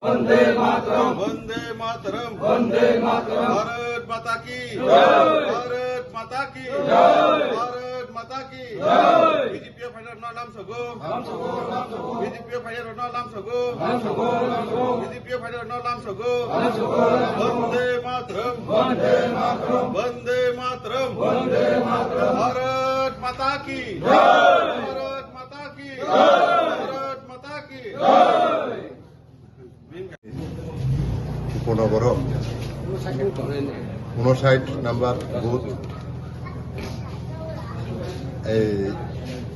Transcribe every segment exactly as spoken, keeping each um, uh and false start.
वंदे मातरम। वंदे मातरम। वंदे मातरम। भारत माता की जय। भारत माता की जय। भारत माता की जय। बीजेपी फाइटर ना नाम सगो। नाम सगो, नाम सगो। बीजेपी फाइटर ना नाम सगो। नाम सगो, नाम सगो। बीजेपी फाइटर ना नाम सगो। नाम सगो, नाम सगो। वंदे मातरम। वंदे मातरम। वंदे मातरम। वंदे मातरम। भारत माता की जय। भारत माता की जय। भारत माता की जय। উপনগর ঊনষাট নাম্বার বুথ, এই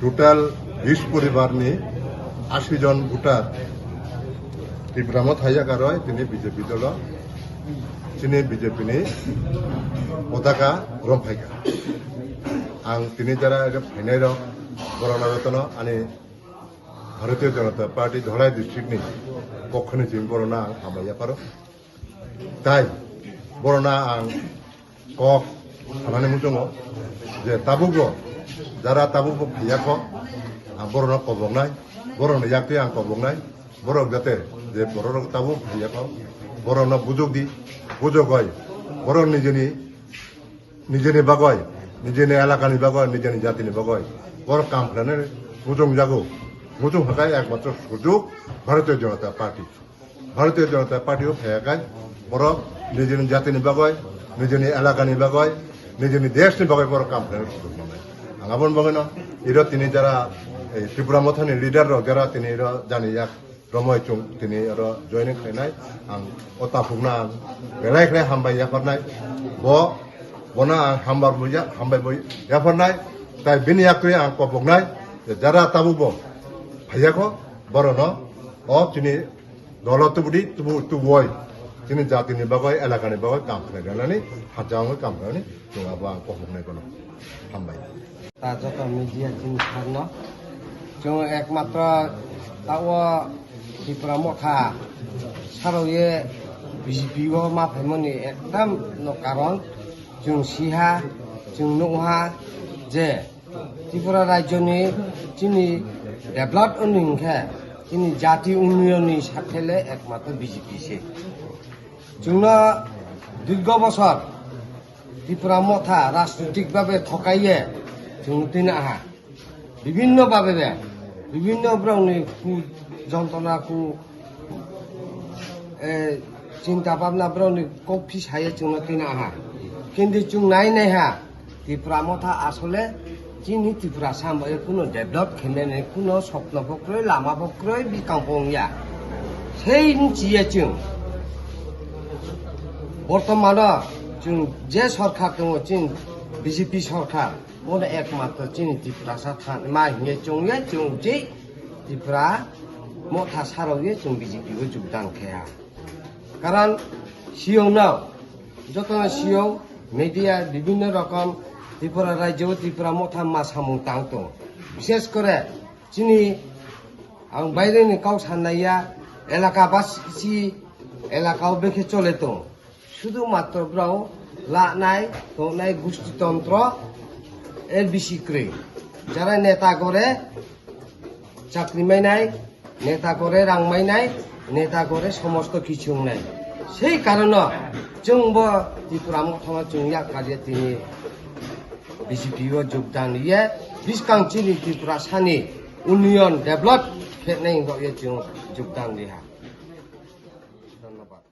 টোটাল বিশ পরিবারনি আশি জন voter Tipra Motha yakaroi tini BJP dolo chini বিজেপিনি পতাকা romphai kha. Ang tini jara age phainai rok borokno jotono ani Bharatiya Janata Party Dholai district ni pokhoni chini borokno ang hambai yapharo. Tai borokno ang kok sanani muchungo je tabukbo jara tabukbo phaiya kho, ang borokno koboknai, borokni yaktwi ang koboknai, borok jate je borok tabuk phaiya kho, borokno bujok di, bujok oi, borok nijini nijini bagoi, nijini elakani bagoi, nijini jatini bagoi borok kam khlainani muchung jago. Muchung hakai ekmatro sujuk Bharatiya Janata Party. Bharatiya Janata Party o phaiyakai borok nijini jatini bagoi, nijini elakani bagoi, nijini deshni bagoi borok kam khlainani sujuk manai. Ang aboni bagwino iro tini jara, eh, Tipra Mothani leader rok jara tini iro jani yak romoi chwng tini oro joining khainai, ang o takhukno ang belai khlai hambai yapharnai. Bo, bono ang hambar bo ya-, hambai bo yapharnai, tai bini yaktwi ang koboknai, je jara tabukbo phaiya kho, borokno o chini dolo tubudi tubu, tubui chini jatini bagwi, elakani bagwi kam khlai rwnani, hachangwi kam khlainani. Chwng abo ang kok hoknai bono. Hambai. Ta joto media chini sarno. Chwng ekmatro ta o Tipra Motha sarokye B J P o ma phaimani ekdam no karon chwng siha, chwng nukha je Tripura rajyoni chini develop wngni hwnkhe chini jati unnayonni sakhele ekmatro B J P se. Chwngno dirgo bosor Tipra Motha rajnitik babe thokaiye chwng tini aha. Bibhinno babe be, bibhinno borokni ku jontona ku, eh, chinta bhabna borokni kok phi saye chwngno tini aha. Kintu chwng nai nai ha, Tipra Motha asole chini Tiprasa hambai kuno develop khenani kuno sopno bo kwrwi, lama bo kwrwi, bikang bo wngya. Sei wngchiya chwng. Bortomano chwng je sorkar tongo, chini B J P sorkar, bono ekmatro chini Tiprasa than ma hingye chwngya chwng je Tipra Motha sarokye chwng B J P o jogdan kheya. Karon siyokno, jotono siyok, media bibhinno rokom Tripura rajyo, Tripura Motha ma samung tang tongo. Bishes kore chini ang baireni kok sanlaiya, elaka basi elaka o bekhe chole tongo. Sudu matro borok lanai tongnai gusti tontro L B C kwrwi. Jara neta gore chakri mainai, neta gore rang mainai, neta gore somosto kichu wngnai. Sei karono chwngbo Tipra Mothano chwng yak karya tini B J P o jogdan riye, bwskang chini Tiprasani union develop khenai wngya chwng jogdan riha. Dhonnobad.